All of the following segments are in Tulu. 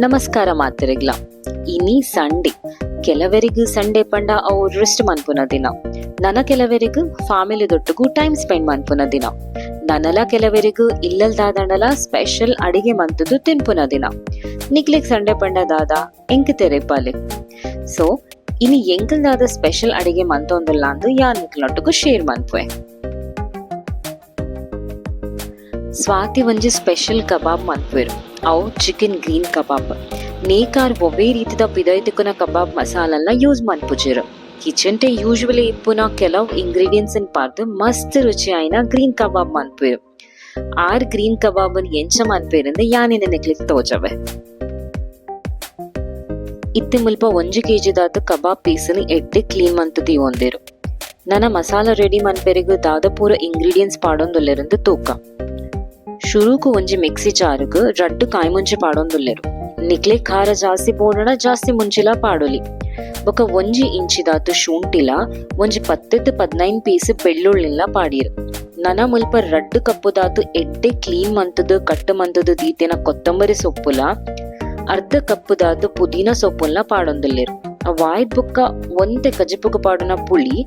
ನಮಸ್ಕಾರ ಮಾತೆರೆಗ್ಲ. ಇನಿ ಸಂಡೆ. ಕೆಲವರಿಗ್ ಸಂಡೆ ಪಂಡ ಅವು ರೆಸ್ಟ್ ಮನ್ಪುನ ದಿನ, ನನ ಕೆಲವರಿಗ್ ಫ್ಯಾಮಿಲಿ ದೊಟ್ಟುಗು ಟೈಮ್ ಸ್ಪೆಂಡ್ ಮನ್ಪುನ ದಿನ, ನನಲ ಕೆಲವರಿಗ್ ಇಲ್ಲಲ್ ದಾದಂಡಲ ಸ್ಪೆಷಲ್ ಅಡಿಗೆ ಮಂತುದು ತಿನ್ಪುನ ದಿನ. ನಿಕ್ಲೆಗ್ ಸಂಡೆ ಪಂಡ ದಾದ ಎಂಕ್ ತೆರಿಪಾಲೆ. ಸೊ ಇನಿ ಎಂಕಲ್ ದಾದ ಸ್ಪೆಷಲ್ ಅಡಿಗೆ ಮಂತೊಂದುಲ್ಲ ಅಂದ್ ಯಾನ್ ನಿಕ್ಲೆನೊಟ್ಟುಗು ಶೇರ್ ಮನ್ಪುವೆ. ಸ್ವಾತಿ ಒಂಜಿ ಸ್ಪೆಷಲ್ ಕಬಾಬ್ ಮನ್ಪುವೆರ್, ಅವು ಚಿಕನ್ ಗ್ರೀನ್ ಕಬಾಬ್. ನೇಕಾರ್ ಒವ್ವೇ ರೀತಿದ ಪಿದಯ್ ತಿಕ್ಕುನ ಕಬಾಬ್ ಮಸಾಲನ್ಲ ಯೂಸ್ ಮನ್ಪುಜೆರ್. ಕಿಚನ್ ಟೆ ಯೂಶುವಲಿ ಇಪ್ಪುನ ಕೆಲವು ಇಂಗ್ರೀಡಿಯೆಂಟ್ಸ್ ನ್ ಪಾರ್ದ್ ಮಸ್ತ್ ರುಚಿ ಆಯಿನ ಗ್ರೀನ್ ಕಬಾಬ್ ಮನ್ಪುವೆರ್. ಆರ್ ಗ್ರೀನ್ ಕಬಾಬ್ ನ್ ಎಂಚ ಮನ್ಪುವೆರ್ ಯಾನ್ ಇನಿ ನಿಕ್ಲೆಗ್ ತೋಜವೆ. ಇತ್ತೆ ಮುಲ್ಪ 1 ಕೆಜಿ ದಾತ್ ಕಬಾಬ್ ಪೀಸ್ ನ್ ಎಡ್ಡೆ ಕ್ಲೀನ್ ಮಂತ್ ದೀವೊಂದೆರ್. ನನ ಮಸಾಲ ರೆಡಿ ಮನ್ಪೆರೆಗ್ ದಾದ ಪೂರ ಇಂಗ್ರೀಡಿಯೆಂಟ್ಸ್ ಪಾಡೊಂದುಲ್ಲೆರ್ ತೂಕ. ಶುರುಕು ಒಂಜಿ ಮಿಕ್ಸಿ ಜಾರುಗು ರಡ್ಡ್ ಕಾಯಿ ಮುಂಚಿ ಪಾಡೊಂದುಲ್ಲೆರ್. ನಿಕ್ಲೆ ಖಾರ ಜಾಸ್ತಿ ಬೋಡಂಡ ಜಾಸ್ತಿ ಮುಂಚಿಲ ಪಾಡೊಲಿ. ಬೊಕ 1 ಇಂಚಿದಾತ್ ಶುಂಠಿಲ, ಒಂಜಿ 10 15 ಪೀಸ್ ಬೆಳ್ಳುಳ್ಳಿಲ ಪಾಡಿಯೆರ್. ನನ ಮುಲ್ಪ 2 ಕಪ್ಪುದಾತ್ ಎಡ್ಡೆ ಕ್ಲೀನ್ ಮಂತುದು ಕಟ್ ಮಂತುದು ದೀತಿನ ಕೊತ್ತಂಬರಿ ಸೊಪ್ಪುಲ, ಅರ್ಧ ಕಪ್ಪುದಾತ್ ಪುದೀನ ಸೊಪ್ಪುಲ ಪಾಡೊಂದುಲ್ಲೆರ್. ವಾಯ್ದ್ ಬೊಕ್ಕ ಒಂತೆ ಕಜಿಪುಗು ಪಾಡುನ ಪುಳಿ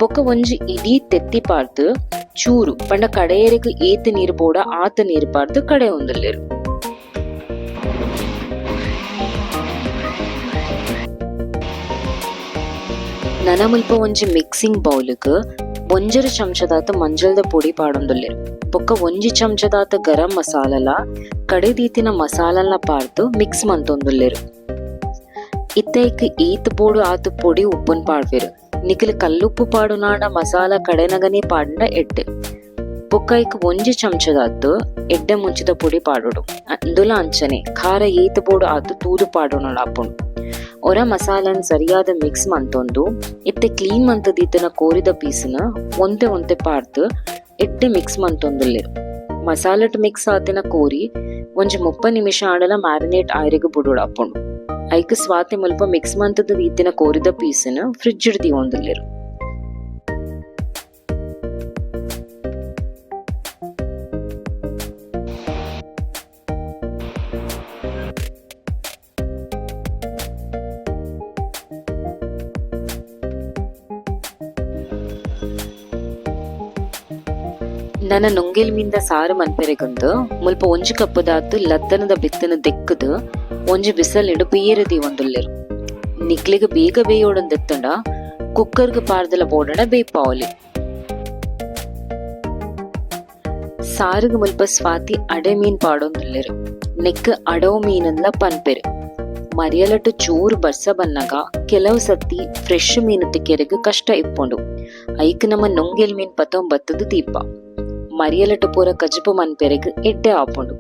ಬೊಕ್ಕ ಒಂಜಿ ಇಡೀ ತೆತ್ತಿ ಪಾಡ್ದ್ ಚೂರು ಪಂಡ ಕಡೆಯೆರೆಗ್ ಏತ್ ನೀರ್ ಬೋಡ ಆತ್ ನೀರ್ ಪಾಡ್ದ್ ಕಡೆಯೊಂದುಲ್ಲೆರ್. ನನ ಮುಲ್ಪ ಒಂಜಿ ಮಿಕ್ಸಿಂಗ್ ಬೌಲ್ ಗ್ 1.5 ಚಮಚದಾತ್ ಮಂಜಲ್ದ ಪೊಡಿ ಪಾಡೊಂದುಲ್ಲೆರ್. ಬೊಕ್ಕ 1 ಚಮಚದಾತ್ ಗರಂ ಮಸಾಲಲ ಕಡೆ ದೀತಿನ ಮಸಾಲಲ ಪಾಡ್ದ್ ಮಿಕ್ಸ್ ಮಂತೊಂದುಲ್ಲೆರ್. ಇತ್ತೆ ಐಕ್ ಏತ್ ಬೋಡು ಆತ್ ಪೊಡಿ ಉಪ್ಪುನ್ ಪಾಡ್ವೆರ್. ನಿಕುಲು ಕಲ್ಲುಪ್ಪು ಪಾಡುನಾಂಡ ಮಸಾಲ ಕಡೆನಗನೆ ಪಾಡ್ಂಡ ಎಡ್ಡೆ. ಬೊಕ್ಕ ಐಕ್ 1 ಚಮಚದಾತ್ ಎಡ್ಡೆ ಮುಂಚಿದ ಪೊಡಿ ಪಾಡೊಡು. ಅಂದುಲ ಅಂಚನೆ ಖಾರ ಏತ್ ಬೋಡು ಆತ್ ತೂದು ಪಾಡೊನೊಡಾಪುಂಡು. ಒರ ಮಸಾಲನ್ ಸರಿಯಾದ ಮಿಕ್ಸ್ ಮಂತೊಂದು ಇತ್ತೆ ಕ್ಲೀನ್ ಮಂತ್ ದೀತಿನ ಕೋರಿದ ಪೀಸ್ನ ಒಂತೆ ಒಂತೆ ಪಾಡ್ದ್ ಎಡ್ಡೆ ಮಿಕ್ಸ್ ಮಂತೊಂದುಲ್ಲೆರ್. ಮಸಾಲಟ್ ಮಿಕ್ಸ್ ಆತಿನ ಕೋರಿ ಒಂಜಿ 30 ನಿಮಿಷ ಆಂಡಲ ಮ್ಯಾರಿನೇಟ್ ಆಯೆರೆಗ್ ಬುಡೊಡಾಪುಂಡು. ಐಕ್ ಸ್ವಾತಿ ಮುಲ್ಪ ಮಿಕ್ಸ್ ಮಂತುದು ದೀತಿನ ಕೋರಿದ ಪೀಸ್ನ್ ಫ್ರಿಡ್ಜ್ ಡ್ ದೀವೊಂದುಲ್ಲೆರ್. ನನ ನುಂಗೆಲ್ ಮೀನ್ದ ಸಾರು ಮನ್ಪೆರೆಗುಂದು ಮುಲ್ಪ 1 ಕಪ್ಪುದಾತ್ ಲತ್ತನದ ಬಿತ್ತುನು ದೆಕ್ಕುದು ಒಂಜಿ ಬಿಸಲೆಡ್ ಬೇಯೆರೆ ದೀವೊಂದುಲ್ಲೆರ್. ನಿಕ್ಲೆಗ್ ಬೇಗ ಬೇಯೋಡುಂದಿತ್ತುಂಡ ಕುಕ್ಕರ್ ಗ್ ಪಾಡ್ದಲ ಬೋಡಂಡ ಬೇಪಾವೊಲಿ. ಸಾರುಗು ಮುಲ್ಪ ಸ್ವಾತಿ ಅಡೆ ಮೀನ್ ಪಾಡೊಂದುಲ್ಲೆರ್. ನೆಕ್ಕ್ ಅಡವು ಮೀನುಂದ್ಲ ಪನ್ಪೆರ್. ಮರಿಯಲಟ್ ಚೂರು ಬರ್ಸ ಬನ್ನಗ ಕೆಲವು ಸತಿ ಫ್ರೆಶ್ ಮೀನು ತಿಕ್ಕೆರೆಗ್ ಕಷ್ಟ ಇಪ್ಪುಂಡು. ಐಕ್ ನಮ ನುಂಗೆಲ್ ಮೀನ್ ಪತೊಂಬತ್ತುದು ದೀಪ. ಮರಿಯಲಟ್ ಪೂರ ಕಜಿಪು ಮನ್ಪೆರೆಗ್ ಎಡ್ಡೆ ಆಪುಂಡು.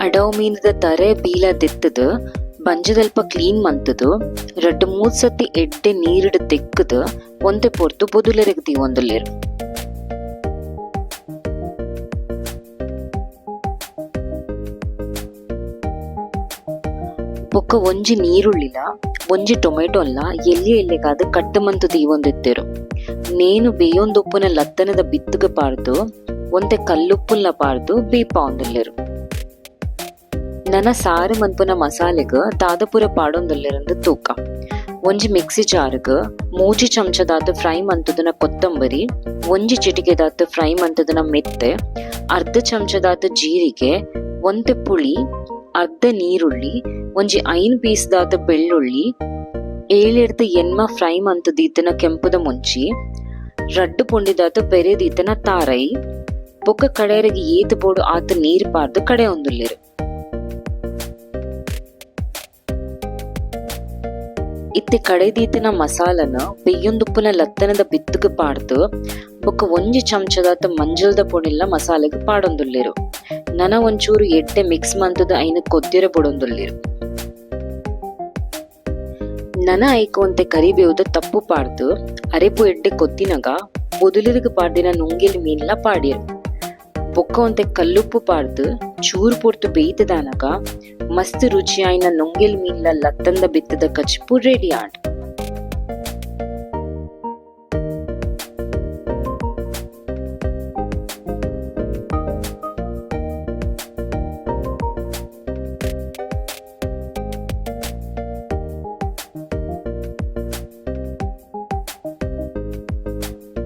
ಅಡವು ಮೀನುದ ತರೆ ಬೀಲ ದೆತ್ತುದು ಬಂಜದಲ್ಪ ಕ್ಲೀನ್ ಮಂತುದು 2-3 ಸತಿ ಎಡ್ಡೆ ನೀರುಡು ದೆಕ್ಕುದು ಒಂತೆ ಪೊರ್ತು ಬೊದುಲೆರೆಗ್ ದೀವೊಂದುಲ್ಲೆರ್. ಬೊಕ್ಕ ಒಂಜಿ ನೀರುಳ್ಳಿಲ ಒಂಜಿ ಟೊಮೆಟೊಲ ಎಲ್ಯ ಎಲ್ಯಗಾದ್ ಕಟ್ ಮಂತ್ ದೀವೊಂದಿತ್ತೆರ್. ನೇನು ಬೇಯೊಂದುಪ್ಪುನ ಲತ್ತನದ ಬಿತ್ತುಗು ಪಾಡ್ದ್ ಒಂತೆ ಕಲ್ಲುಪ್ಪುನ್ಲ ಪಾಡ್ದ್ ಬೇಪಾವೊಂದುಲ್ಲೆರ್. ನನ ಸಾರು ಮನ್ಪುನ ಮಸಾಲೆಗ್ ದಾದ ಪೂರ ಪಾಡೊಂದುಲ್ಲೆರ್ ತೂಕ. ಒಂಜಿ ಮಿಕ್ಸಿ ಜಾರುಗು 3 ಚಮಚದಾತ್ ಫ್ರೈ ಮಂತುದುನ ಕೊತ್ತಂಬರಿ, 1 ಚಿಟಿಕೆದಾತ್ ಫ್ರೈ ಮಂತುದುನ ಮೆತ್ತೆ, ಅರ್ಧ ಚಮಚದಾತ್ ಜೀರಿಗೆ, ಒಂತೆ ಪುಳಿ, ಅರ್ಧ ನೀರುಳ್ಳಿ, ಒಂಜಿ 5 ಪೀಸ್ ದಾತ್ ಬೆಳ್ಳುಳ್ಳಿ, 7 8 ಫ್ರೈ ಮಂತ್ ದೀತಿನ ಕೆಂಪುದ ಮುಂಚಿ, 2 ಪುಂಡಿದಾತ್ ಪೆರೆ ದೀತಿನ ತಾರೈ, ಬೊಕ್ಕ ಕಡೆಯೆರೆಗ್ ಏತ್ ಬೋಡು ಆತ್ ನೀರ್ ಪಾಡ್ದ್ ಕಡೆಯೊಂದುಲ್ಲೆರ್. ಇತ್ತೆ ಕಡೆ ದೀತಿನ ಮಸಾಲನ್ ಬೆಯ್ಯೊಂದುಪ್ಪುನ ಲತ್ತನದ ಬಿತ್ತುಗು ಪಾಡ್ದ್ ಬೊಕ್ಕ 1 ಚಮಚದಾತ್ ಮಂಜಲ್ದ ಪೊಡಿಲ ಮಸಾಲೆಗ್ ಪಾಡೊಂದುಲ್ಲೆರ್. ನನ ಒಂಚೂರು ಎಡ್ಡೆ ಮಿಕ್ಸ್ ಮಂತುದು ಐನ್ ಕೊದ್ಯೆರೆ ಬುಡೊಂದುಲ್ಲೆರ್. ನನ ಐಕ್ ಒಂತೆ ಕರಿಬೇವುದ ತಪ್ಪು ಪಾಡ್ದ್ ಅರೆಪು ಎಡ್ಡೆ ಕೊದ್ದಿನಗ ಬೊದುಲೆರೆಗ್ ಪಾಡ್ದಿನ ನುಂಗೆಲ್ ಮೀನ್ಲ ಪಾಡ್ಯೆರ್. ಬೊಕ್ಕ ಒಂತೆ ಕಲ್ಲುಪ್ಪು ಪಾಡ್ದ್ ಚೂರು ಪೊರ್ತು ಬೇಯ್ತುದಾನಗ ಮಸ್ತ್ ರುಚಿಯಾಯಿನ ನುಂಗೆಲ್ ಮೀನ್ಲ ಲತ್ತಂದ ಬಿತ್ತುದ ಕಜಿಪು ರೆಡಿ ಆಂಡ್.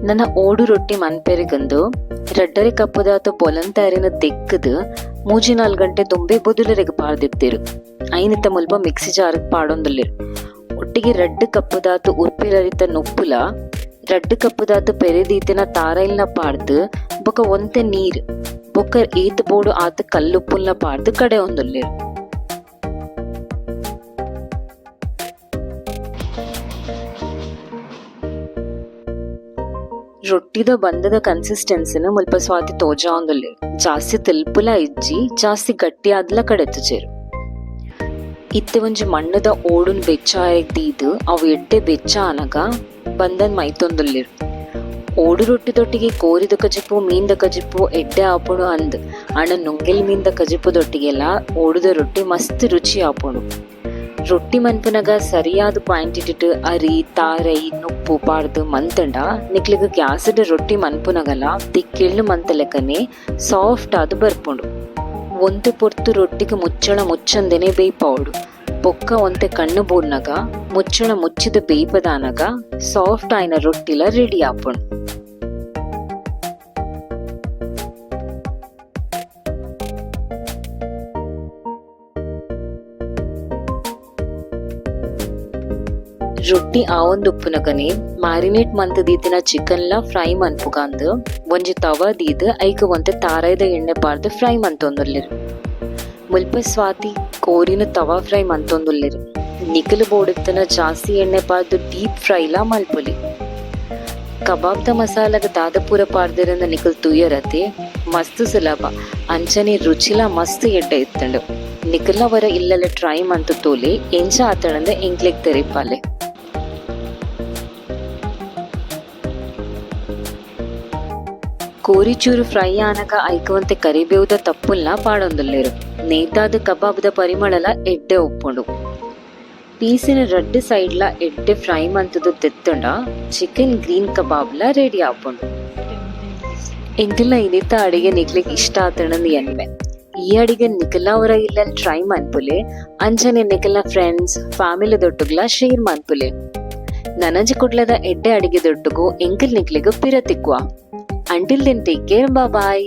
ನನ ಓಡು ರೊಟ್ಟಿ ಮನ್ಪೆರೆಗಂದ್ ರಡ್ಡರೆ ಕಪ್ಪುದಾತ್ ಬೊಲಂತರಿನ್ ದೆಕ್ಕ್ದ್ ಮೂಜಿ ನಾಲ್ ಗಂಟೆ ದುಂಬೆ ಬೊದುಲೆರೆಗ್ ಪಾಡ್ದಿತ್ತೆರ್. ಐನ್ ಇತ್ತೆ ಮುಲ್ಪ ಮಿಕ್ಸಿ ಜಾರ್ ಗ್ ಪಾಡೊಂದುಲ್ಲೆರ್. ಒಟ್ಟಿಗೆ ರಡ್ಡ್ ಕಪ್ಪುದಾತ್ ಉರ್ಪೆಲರಿತ ನುಪ್ಪುಲ, ರಡ್ಡ್ ಕಪ್ಪುದಾತ್ ಪೆರೆ ದೀತಿನ ತಾರೈಲ್ನ ಪಾಡ್ದ್ ಬೊಕ ಒಂತೆ ನೀರ್ ಬೊಕ ಏತ್ ಬೋಡು ಆತ್ ಕಲ್ಲುಪ್ಪುಲ್ನ ಪಾಡ್ದ್ ಕಡೆಯೊಂದುಲ್ಲೆರ್. ರೊಟ್ಟಿದ ಬಂದದ ಕನ್ಸಿಸ್ಟೆನ್ಸಿನ್ ಮುಲ್ಪ ಸ್ವಾತಿ ತೋಜಾವೊಂದುಲ್ಲೆರ್. ಜಾಸ್ತಿ ತೆಲ್ಪುಲ ಇಜ್ಜಿ ಜಾಸ್ತಿ ಗಟ್ಟಿಯಾದ್ಲ ಕಡೆತುಜೆರ್. ಇತ್ತೆ ಒಂಜಿ ಮಣ್ಣುದ ಓಡುನ್ ಬೆಚ್ಚ ಆಯೆಗ್ ದೀದ್ ಅವು ಎಡ್ಡೆ ಬೆಚ್ಚ ಆನಗ ಬಂದನ್ ಮೈತೊಂದುಲ್ಲೆರ್. ಓಡು ರೊಟ್ಟಿದೊಟ್ಟಿಗೆ ಕೋರಿದ ಕಜಿಪು ಮೀನ್ದ ಕಜಿಪು ಎಡ್ಡೆ ಆಪುಂಡು ಅಂದ್ ಆಂಡ ನುಂಗೆಲ್ ಮೀನ್ದ ಕಜಿಪುದೊಟ್ಟಿಗೆಲ ಓಡುದ ರೊಟ್ಟಿ ಮಸ್ತ್ ರುಚಿ ಆಪುಂಡು. ರೊಟ್ಟಿ ಮನ್ಪುನಗ ಸರಿಯಾದ್ ಕ್ವಾಂಟಿಟಿಟ್ ಅರಿ, ತಾರೈ, ನುಪ್ಪು ಪಾಡ್ದ್ ಮಲ್ತ್ಂಡ ನಿಕ್ಲೆಗ್ ಗ್ಯಾಸ್ ಡ್ ರೊಟ್ಟಿ ಮನ್ಪುನಗಲ ದಿಕ್ಕೆಲ್ನ್ ಮಂತಲೆಕನೆ ಸಾಫ್ಟ್ ಆದ್ ಬರ್ಪುಂಡು. ಒಂತೆ ಪೊರ್ತು ರೊಟ್ಟಿಗ್ ಮುಚ್ಚಳ ಮುಚ್ಚಂದೆನೆ ಬೇಯ್ಪಾವೊಡು. ಬೊಕ್ಕ ಒಂತೆ ಕಣ್ಣ್ ಬೂರ್ನಗ ಮುಚ್ಚಳ ಮುಚ್ಚಿದ್ ಬೇಯ್ಪದಾನಗ ಸಾಫ್ಟ್ ಆಯಿನ ರೊಟ್ಟಿಲ ರೆಡಿ ಆಪುಂಡು. ರೊಟ್ಟಿ ಆವೊಂದುಪ್ಪುನಗನೆ ಮ್ಯಾರಿನೇಟ್ ಮಂತ್ ದೀತಿನ ಚಿಕನ್ ಲ ಫ್ರೈ ಮನ್ಪುಗಾಂದ್ ಒಂಜಿ ತವ ದೀದ್ ಐಕ್ ಒಂತೆ ತಾರಾಯಿದ ಎಣ್ಣೆ ಪಾಡ್ದ್ ಫ್ರೈ ಮಂತೊಂದುಲ್ಲೆರ್. ಮುಲ್ಪ ಸ್ವಾತಿ ಕೋರಿನ್ ತವಾ ಫ್ರೈ ಮಂತೊಂದುಲ್ಲೆರ್. ನಿಕುಲು ಬೋಡಿತ್ತಿನ ಜಾಸ್ತಿ ಎಣ್ಣೆ ಪಾಡ್ದ್ ಡೀಪ್ ಫ್ರೈ ಲ ಮಲ್ಪೊಲಿ. ಕಬಾಬ್ ದ ಮಸಾಲಗ್ ದಾದ ಪೂರ ಪಾಡ್ದೆರ್ ನಿಕುಲು ತೂಯರತೆ ಮಸ್ತ್ ಸುಲಭ ಅಂಚನೆ ರುಚಿಲ ಮಸ್ತ್ ಎಡ್ಡೆ ಇತ್ತ್ಂಡ್. ನಿಕಲ್ನ ಒರ ಇಲ್ಲಲ್ ಟ್ರೈ ಮಂತ್ ತೂಲೆ ಎಂಚ ಆತುಂಡುಂದು ಎಂಕ್ಲೆಗ್ ತೆರಿಪಾಲೆ. ಕೋರಿ ಚೂರು ಫ್ರೈ ಆನಗ ಐಕ್ ಒಂತೆ ಕರಿಬೇವುದ ತಪ್ಪುಲ್ನ ಪಾಡೊಂದುಲ್ಲೆರ್. ನೇತಾದ್ ಕಬಾಬ್ ದ ಪರಿಮಳಲ ಎಡ್ಡೆ ಉಪ್ಪುಂಡು. ಪೀಸ್ ನ್ ರಡ್ಡ್ ಸೈಡ್ ಲ ಎಡ್ಡೆ ಫ್ರೈ ಮಂತ್ ದ್ ದೆತ್ತುಂಡ ಚಿಕನ್ ಗ್ರೀನ್ ಕಬಾಬ್ ಲ ರೆಡಿ ಆಪುಂಡು. ಎಂಕಲ್ನ ಇನಿತ ಅಡಿಗೆ ನಿಕ್ಲೆಗ್ ಇಷ್ಟ ಆತುಂಡುಂದು ಎನ್ನುವೆ. ಈ ಅಡಿಗೆನ್ ನಿಕಲ್ನ ಒರ ಇಲ್ಲಲ್ ಟ್ರೈ ಮನ್ಪುಲೆ ಅಂಚನೆ ನಿಕಲ್ನ ಫ್ರೆಂಡ್ಸ್ ಫ್ಯಾಮಿಲಿ ದೊಟ್ಟುಗ್ಲ ಶೇರ್ ಮನ್ಪುಲೆ. ನನೊಂಜಿ ಕುಡ್ಲದ ಎಡ್ಡೆ ಅಡಿಗೆದೊಟ್ಟುಗು ಎಂಕುಲ್ ನಿಕ್ಲೆಗ್ ಪಿರ ತಿಕ್ಕುವ. Until then take care bye bye.